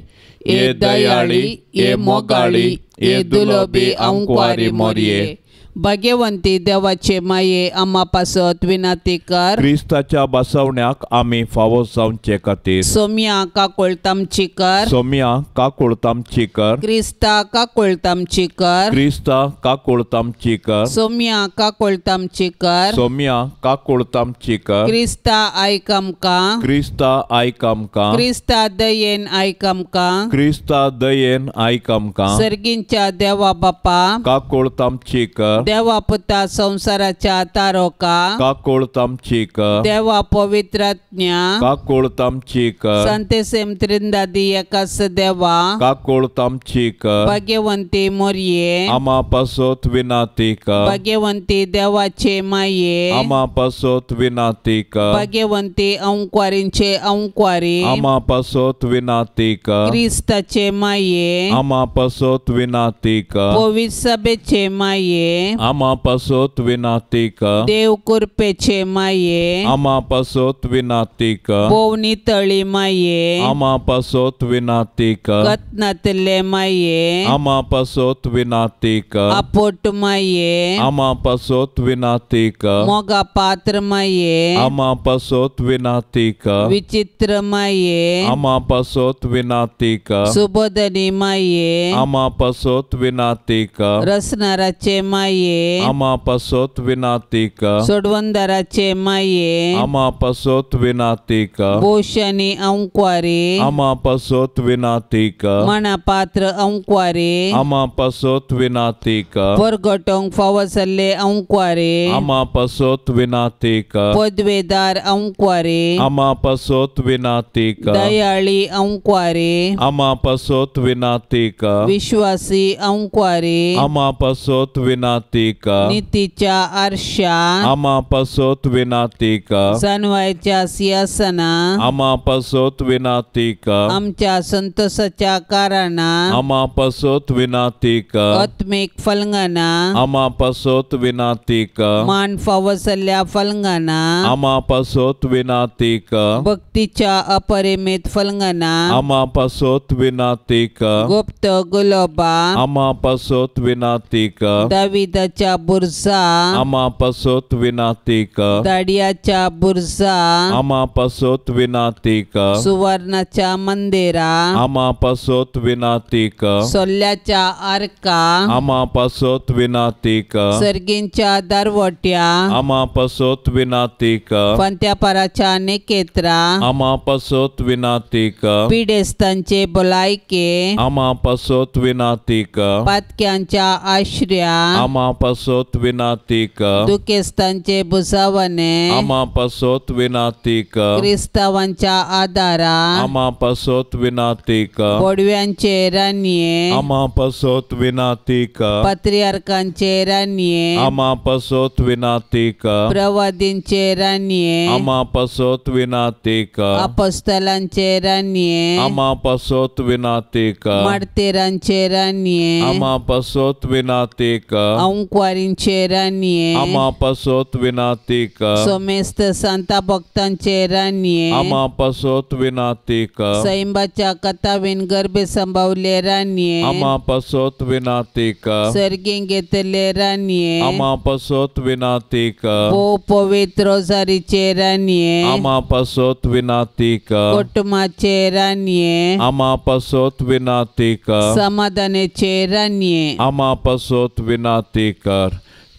हे दयाळी, हे मोगाळी, हे दुलबी आंकवारी मोरये, भाग्यवंती देवाचे माये आम्हा पासत विनंती कर। क्रिस्ताच्या बसवण्याक आमी फावो जावचे खातीर सोम्या काकुळतामची कर, सोम्या काकुळतामची कर, क्रिस्ता काकुळतामची कर, क्रिस्ता काकुळतामची कर, सोम्या काकुळतामची कर, सोम्या काकुळतामची कर, क्रिस्ता आयक आमकां, क्रिस्ता आयक आमकां, क्रिस्ता दयेन आयक आमकां, क्रिस्ता दयेन आयक आमकां, सर्गींच्या देवा बापा काकुळतामची कर, देवा पुता संवसाराच्या तारोका काकोळत आमची कर देवा पवित्रात्म्या काकोळत आमची कर संतेसेम त्रिंदादी एकास देवा काकोळत आमची कर भाग्यवंती मोरये आमा पासत विनाती कर भाग्यवंती देवाचे माये आमा पासत विनाती कर भाग्यवंती अंकवारींचे अंकवारी आमा पासत विनाती कर क्रिस्ताचे माये आमा पासत विनाती कर पवित्र सभेचे माये आमा पासत विनाती कर देव कृपेचे माये आमा पासत विनाती कर भोवनी तळी माये आमा पासत विनाती कर कत्नातले माये आमा पासत विनाती कर आपोट माये आमा पासत विनाती कर मोगा पात्र माये आमा पासत विनाती कर विचित्र माये आमा पासत विनाती कर सुबोधनी माये आमा पासत विनाती कर रसनाराचे माये आमा पासत विनाती कर सोडवंदाराचे माये आमा पासत विनाती कर भोशानी अंकवारी आमा पासत विनाती कर मनापात्र अंकवारी आमा पासत विनाती कर परगटोंक फावो जाल्ले अंकवारी आमा पासत विनाती कर पदवेदार अंकवारी आमा पासत विनाती कर दयाळी अंकवारी आमा पासत विनाती कर विश्वासी अंकवारी आमा पासत विनाती कर नितीच्या आरशा आमा पासत विनाती कर सनवायच्या सिंहासना आमा पासत विनाती कर आमच्या संतोषाच्या कारणां आमा पासत विनाती कर आत्मीक फलंगना आमा पासत विनाती कर मान फावो जाल्ल्या फलंगना आमा पासत विनाती कर भक्तीच्या अपरिमित फलंगना आमा पासत विनाती कर गुप्त गुलोबा आमा पासत विनाती कर दाविदाच्या बुरजा आमा पासत विनाती कर दाडियाच्या बुरजा आमा पासत विनाती कर सुवर्णाच्या मंदिरा आमा पासत विनाती कर सोल्ल्याच्या आरका आमा पासत विनाती कर सर्गींच्या दारवट्या आमा पासत विनाती कर फांत्यापाराच्या नेकेत्रा आमा पासत विनाती कर पिडेस्तांचे भलायके आमा पासत विनाती कर पातक्यांच्या आश्र्या आमा पासत विनाती कर दुखेस्तांचे बुजावणे आमा पासत विनाती कर क्रिस्तावांच्या आदारा आमा पासत विनाती कर बोडव्यांचे रानये आमा पासत विनाती कर पात्रियार्कांचे रानये आमा पासत विनाती कर प्रवादींचे रानये आमा पासत विनाती कर अपस्तलांचे रानये आमा पासत विनाती कर मार्तेरांचे रानये आमा पासत विनाती कर अंकवारींचे रानये आमा पासत विनाती कर सोमेस्त संता भक्तांचे रानये आमा पासत विनाती कर सैंबाच्या कथावीन गर्भे संभावले रानये आमा पासत विनाती कर सर्गीं घेतले रानये आमा पासत विनाती कर भोव पवित्र रोजारीचे रानये आमा पासत विनाती कर कुटुंबाचे रानये आमा पासत विनाती कर समाधानाचे रानये आमा पासत विनाती कर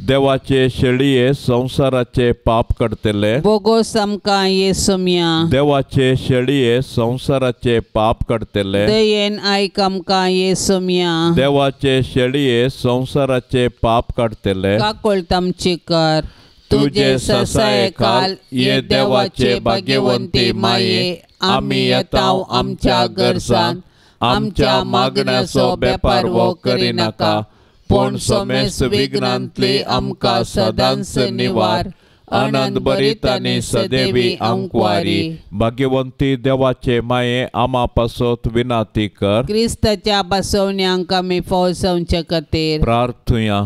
देवाचे शेळये संवसाराचे पाप काडटले बोगोस आमकां येसुम्या देवाचे शेळये संवसाराचे पाप काडटले दयेन आयक आमकां येसुम्या देवाचे शेळये संवसाराचे पाप काडटले काकोळत आमची कर तुजे ससाये खाल ये देवाचे भाग्यवंती माये आमी येताव आमच्या गरजान आमच्या मागण्याचो बेपारवो करिनाका पूण समेस्त विघ्नांतली आमकां सदांच निवार आनंद भरीत आनी सदैवी अंकवारी भाग्यवंती देवाचे माये आमा पासत विनाती कर क्रिस्ताच्या बसवण्यांक आमी फौजवचे खातीर प्रार्थुया.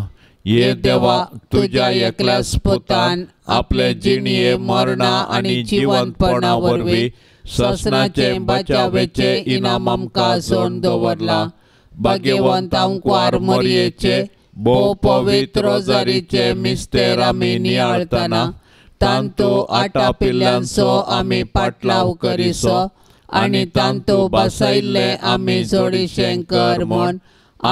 ये देवा तुज्या एकल्याच पुतान आपले जिणये मरणा आनी जिवंतपणा वरवीं ससनाचे बचावेचे इनाम आमकां जोडून दवरला. भाग्यवंत आंकवार मोरयेचे भोव पवित्र रोजारीचे मिस्तेर आमी नियाळतना तांतू आटापिल्ल्यांचो आमी पाटलाव करिसो आनी तांतू बसयल्ले आमी जोडीशें कर म्हूण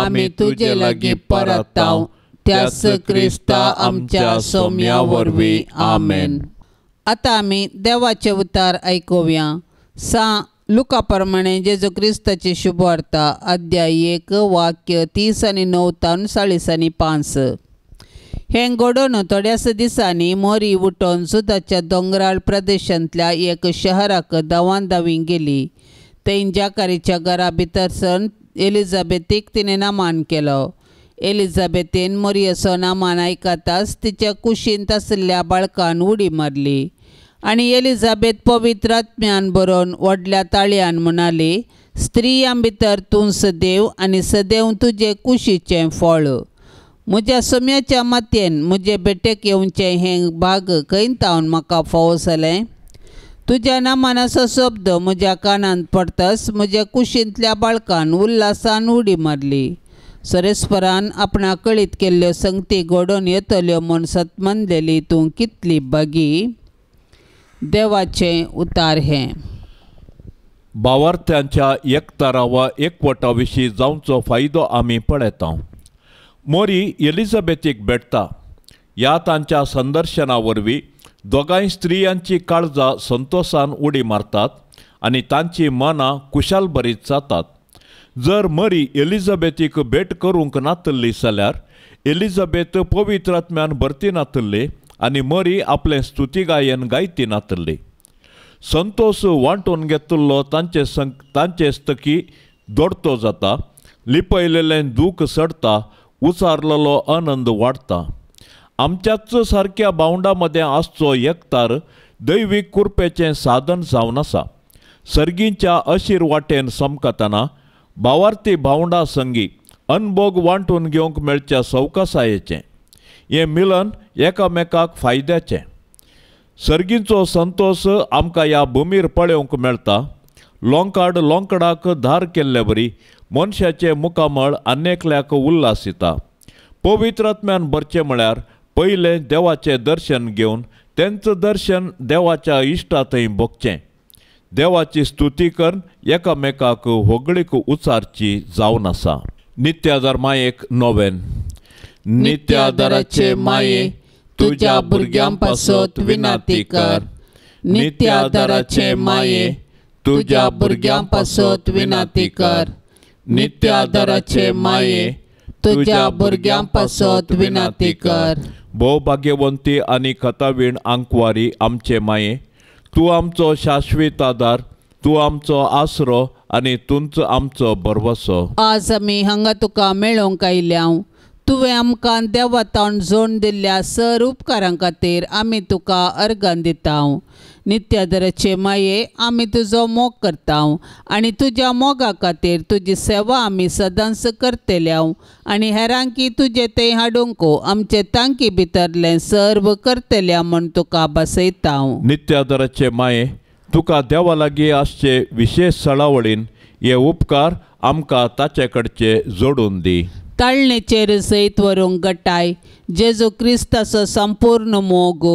आमी तुजे लागीं परताव त्याच क्रिस्ता आमच्या सोम्या वरवीं. आमेन. आतां आमी देवाचें उतार आयकुया. सा लुका प्रमाणे जेजू क्रिस्ताची शुभवार्ता अध्याय 1 वाक्य 30 आनी 9 तावन 40 आनी 5. हें घडोवन थोड्याच दिसांनी मोरी उठोवन जुदाच्या दोंगराळ प्रदेशांतल्या एक शहराक धांवान धांवी गेली. थंय जाकारीच्या घरा भितर सरून एलिझाबेथीक तिणें नामान केलो. एलिझाबेथीन मोरयेचो नामान आयकताच तिच्या कुशींत आशिल्ल्या बाळकान उडी मारली आनी एलिझाबेथ पवित्र आत्म्यान बरोवन व्हडल्या ताळयान म्हणाली, स्त्रियां भितर तूं सदैव आनी सदैव तुजे कुशीचें फळ. म्हज्या सोम्याच्या मातयेन म्हजे भेटेक येवचें हें भाग खंय तावन म्हाका फावो जालें? तुज्या नामानाचो शब्द म्हज्या कानांत पडतच म्हज्या कुशींतल्या बाळकान उल्हासान उडी मारली. सरेस्परान आपणा कळीत केल्ल्यो संगती घडोवन येतल्यो म्हूण सतमनलेली तूं कितली बागी. देवाचें उतार हें. भावार्थ्यांच्या एकतारा वा एकवटा विशीं जावचो फायदो आमी पळयता. मोरी एलिझाबेथीक भेटता. ह्या तांच्या संदर्शना वरवीं दोगांय स्त्रियांची काळजां संतोशान उडी मारतात आनी तांची मनां कुशालभरीत जातात. जर मरी एलिझाबेथीक भेट करूंक नातल्ली जाल्यार एलिझाबेथ पवित्र आत्म्यान भरती नातल्ली आनी मरी आपलें स्तुती गायन गायती नातल्ली. संतोष वांटून घेतिल्लो तांचे स्तकी दोडतो जाता, लिपयलेलें दूख सडटा, उचारलेलो आनंद वाडटा. आमच्याच सारक्या भावंडां मदें आसचो एकतार दैवीक कृपेचें साधन जावन आसा. सर्गींच्या अशीर वाटेन समकतना भावार्थी भावंडां संगी अनभोग वांटून घेवंक मेळच्या सवकासायेचें हें मिलन एकामेकाक फायद्याचें. सर्गींचो संतोश आमकां ह्या भुमीर पळोवंक मेळटा. लोंकाड लोंकडाक धार केल्ले वरी मनशाचें मुखामळ आनेकल्याक उल्हास दिता. पवित्र आत्म्यान भरचें म्हळ्यार पयलें देवाचें दर्शन घेवन तेंच दर्शन देवाच्या इश्टा थंय भोगचें. देवाची स्तुती करून एकामेकाक होगळीक उचारची जावन आसा. नित्यादार मायेक नोवेन. नित्यादाराचे माये तुज्या भुरग्यां पासत विनंती कर. नित्यादाराचे माये तुज्या भुरग्यां पासत विनंती कर. नित्यादाराचे माये तुज्या भुरग्यां पासत विनंती कर. भोव भाग्यवंती आनी कथावीण आंकवारी आमचे माये, तूं आमचो शाश्वीत आदार, तूं आमचो आसरो आनी तूंच आमचो भरवसो. आज आमी हांगा तुका मेळोवंक आयल्या. तुवें आमकां देवातावन जोड दिल्ल्या सर उपकारां खातीर आमी तुका अर्गां दिता. नित्यादराचे माये आमी तुजो मोग करता आनी तुज्या मोगा खातीर तुजी सेवा आमी सदांच करतल्या आनी हेरांकी तुजें तें हाडूंक आमचे तांकी भितरलें सर्व करतल्या म्हूण तुका बसयता. नित्यादराचे माये तुका देवा लागीं आसचे विशेश सळावळीन हे उपकार आमकां ताचे कडचे जोडून दी. ताळणेचेर सयत व्हरूंक गटाय जेजू क्रिस्ताचो संपूर्ण मोग,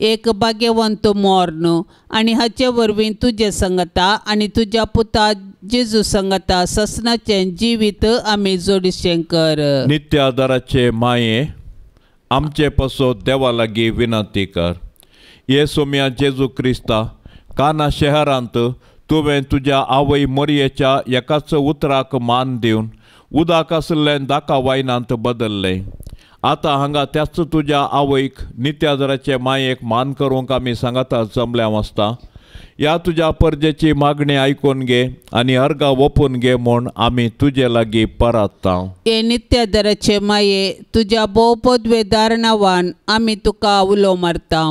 एक भाग्यवंत मर्ण आनी हाचे वरवीं तुजे संगता आनी तुज्या पुता जेजू संगता ससनाचें जिवीत आमी जोडिशें कर. नित्यादाराचे माये आमचे पासत देवा लागीं विनंती कर. हे सोम्या जेजू क्रिस्ता, काना शहरांत तुवें तुज्या आवय मोरयेच्या एकाच उतराक मान दिवन उदक आशिल्लें दाका वायनांत बदल्लें. आतां हांगा त्याच तुज्या आवयक नित्यादराचे मायेक मान करूंक आमी सांगाता जमल्या वाचता. ह्या तुज्या परजेची मागणी आयकून घे आनी अर्गां ओपून घे म्हूण आमी तुजे लागीं परातता. हे नित्यादराचे माये तुज्या भोव पदवेदार नांवान आमी तुका उलो मारता.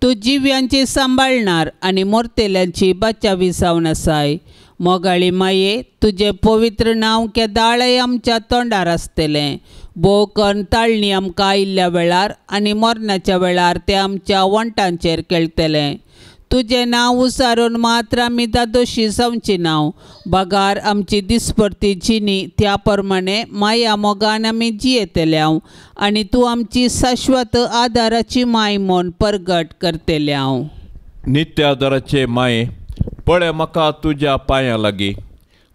तूं जिव्यांची सांबाळणार आनी मोरतेल्यांची बाचावी जावन आसाय. मोगाळी माये तुजें पवित्र नांव केदाळय आमच्या तोंडार आसतलें. भोव करून ताळणी आमकां आयिल्ल्या वेळार आनी मरणाच्या वेळार तें आमच्या वंटांचेर खेळटलें. तुजें नांव उसारून मात्र आमी दादोशी जावची नांव बगार आमची दिसपडती जिणी त्या प्रमाणे माया मोगान आमी जियेतल्या आनी तूं आमची शाश्वत आदाराची माय म्हूण परगट करतल्या. नित्यादाराचे माये पळय म्हाका तुज्या पांयां लागीं,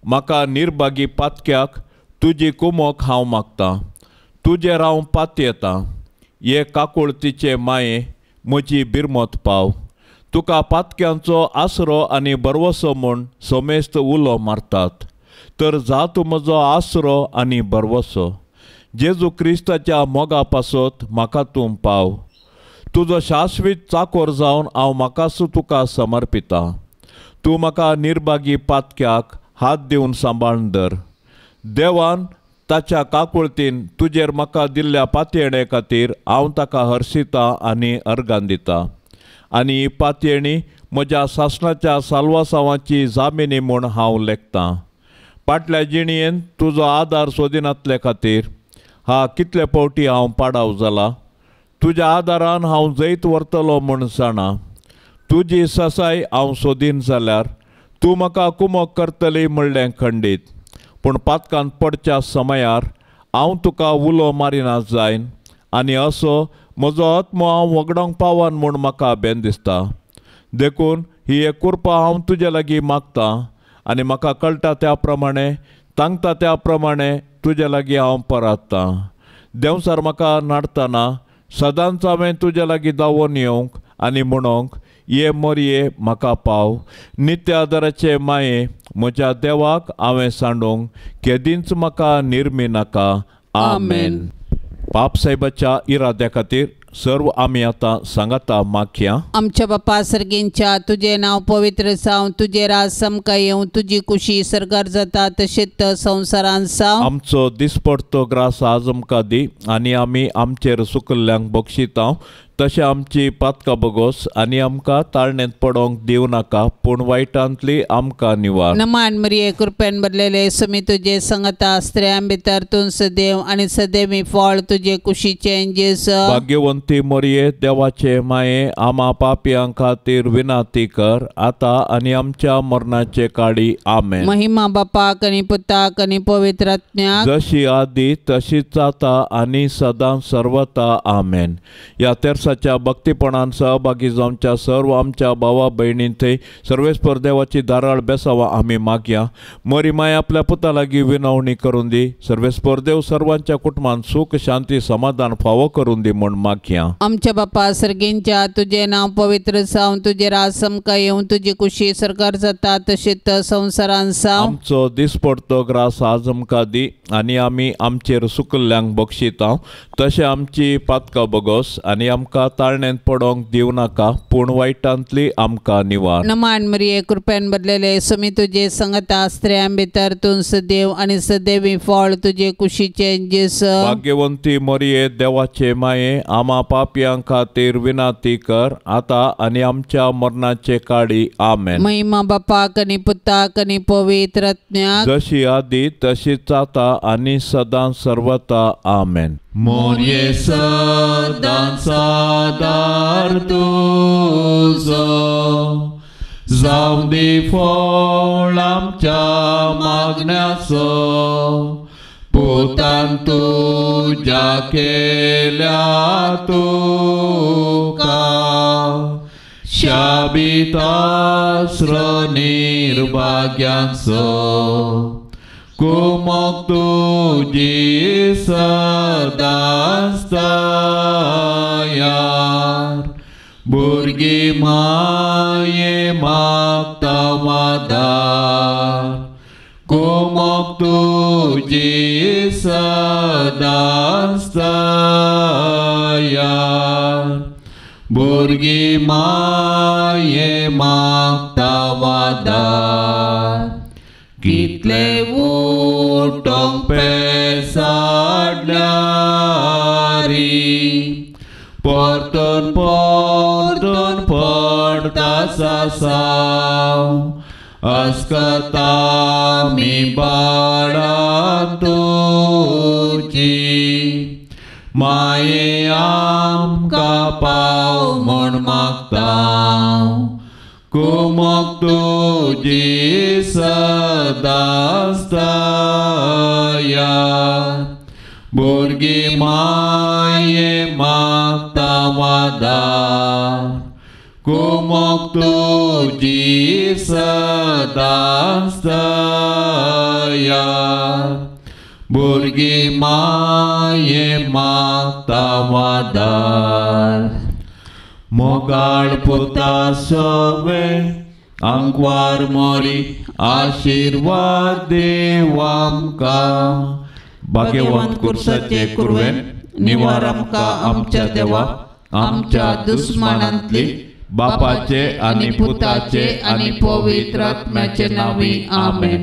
म्हाका निर्भागी पातक्याक तुजी कुमोक हांव मागतां. तुजेर हांव पातयेतां. हे काकुळतीचे माये म्हजी बिरमत पाव. तुका पातक्यांचो आसरो आनी भरवसो म्हूण समेस्त उलो मारतात, तर जा तूं म्हजो आसरो आनी भरवसो. जेजू क्रिस्ताच्या मोगा पासत म्हाका तूं पाव. तुजो शाश्वीत चाकोर जावन हांव म्हाकासू तुका समर्पिता. तूं म्हाका निर्भागी पातक्याक हात दिवन सांबाळून धर. देवान ताच्या काकुळतीन तुजेर म्हाका दिल्ल्या पातयेणे खातीर हांव ताका हर्शिता आनी अर्गान दिता आनी ही पातयेणी म्हज्या सासणाच्या साल्वासांवाची जामिनी म्हूण हांव लेखतां. फाटल्या जिणयेन तुजो आदार सोदिनातले खातीर हा कितले फावटी हांव पाडाव जाला. तुज्या आदारान हांव जैत व्हरतलो म्हूण जाणा. तुजी ससाय हांव सोदीन जाल्यार तूं म्हाका कुमक करतली म्हणलें खंडीत. पूण पातकांत पडच्या समयार हांव तुका उलो मारिना जायन आनी असो म्हजो आत्मो हांव वगडोंक पावन म्हूण म्हाका बेन दिसता. देखून ही एक कृपा हांव तुजे लागीं मागतां आनी म्हाका कळटा त्या प्रमाणे तांगता त्या प्रमाणे तुजे लागीं हांव पराततां. देंवसार म्हाका नाडतना सदांच हांवें तुजे लागीं धांवून येवंक आनी म्हणोंक ये मोरये म्हाका पाव. नित्य आदाराचे माये म्हज्या देवाक हांवें सांडूंक केदींच म्हाका निर्मी नाका. आमेन. पाप साहेबाच्या इराद्या खातीर सर्व आमी आतां सांगाता मागया. आमच्या बापा सर्गींच्या तुजें नांव पवित्र जावं, तुजें राज समकां येवं, तुजी कुशी सरकार जाता तशेंच संवसारांत जावं. आमचो दिसपडतो ग्रास आज आमकां दी आनी आमी आमचेर सुकल्ल्यांक बक्षिता तशें आमची पातकां बगोस आनी आमकां ताळणेंत पडोंक दिवं नाका पूण वायटांतली आमकां निवार. नमान मरिये कृपेन भरलेले सुमी तुजे संगता, स्त्रियां भितर तूं सदैव आनी सदैवी फळ तुजे कुशीचें जेजू. भाग्यवंती मरिये देवाचे माये आमा पापयां खातीर विनाती कर आतां आनी आमच्या मरणाचे काळी. आमेन. महिमा बापाक आनी पुताक आनी पवित्र आत्म्याक, जशी आदी तशीच आतां आनी सदां सर्वता. आमेन. ह्या तेर्साच्या भक्तीपणान सहभागी जावच्या सर्व आमच्या भावा भयणीं थंय सर्वेस्पर देवाची धाराळ बेसावा आमी मागया. मरी माय आपल्या पुता लागीं विनवणी करून दी. सर्वेस्पर देव सर्वांच्या कुटुंबान सुख शांती समाधान फावो करून दी म्हूण मागया. आमच्या बापा सर्गींच्या तुजें नांव पवित्र जावं, तुजें राज आमकां येवं, तुजी कुशी सरकार जाता तशेंच संवसारांत जावं. आमचो दिसपडतो ग्रास आज आमकां दी आनी आमी आमचेर सुकल्ल्यांक बक्षिता तशें आमची पातकां बगोस आनी आमकां ताळणेंत पडोंक दिवं नाका पूण वायटांतली आमकां निवार. नमान मरिये कृपेन भरलेले सुमी तुजे संगता, स्त्रियां भितर तूं सदैव आनी सदैवी फळ तुजे कुशीचें जेजू. भाग्यवंती मरिये देवाचे माये आमा पापयां खातीर विनाती कर आतां आनी आमच्या मरणाचे काळी. आमेन. महिमा बापाक आनी पुताक आनी पवित्र आत्म्याक, जशी आदी तशीच आतां आनी सदां सर्वता. आमेन. मोरये सदां सादार तुजो जावं दी फळ आमच्या मागण्याचो, पुतान तुज्या केल्या तुका शाबीत आसरो निर्भाग्यांचो. कुमक तुजी सदांच तयार, भुरगीं माये मागता आदार. कुमक तुजी सदांच तयार, भुरगीं माये मागता आदार. कितले उठोंक पेसाडल्यारी परतून परतून पडटा सासाव, अस्कता मी बाळां तुजी माये आमकां पाव म्हूण मागता. कुमक तुजी सदांच तयार, भुरगीं माये मागता आदार. कुमक तुजी सदांच तयार, भुरगीं माये मागता आदार. मोगाळ पुता सवे आंकवार मोरी आशिर्वाद देव आमकां, भाग्यवंत कुर्साचे कुरवेन निवार आमकां आमच्या देवा आमच्या दुस्मानांतली बापाचे आनी पुताचे आनी पवित्र आत्म्याचे नांवी आमेन.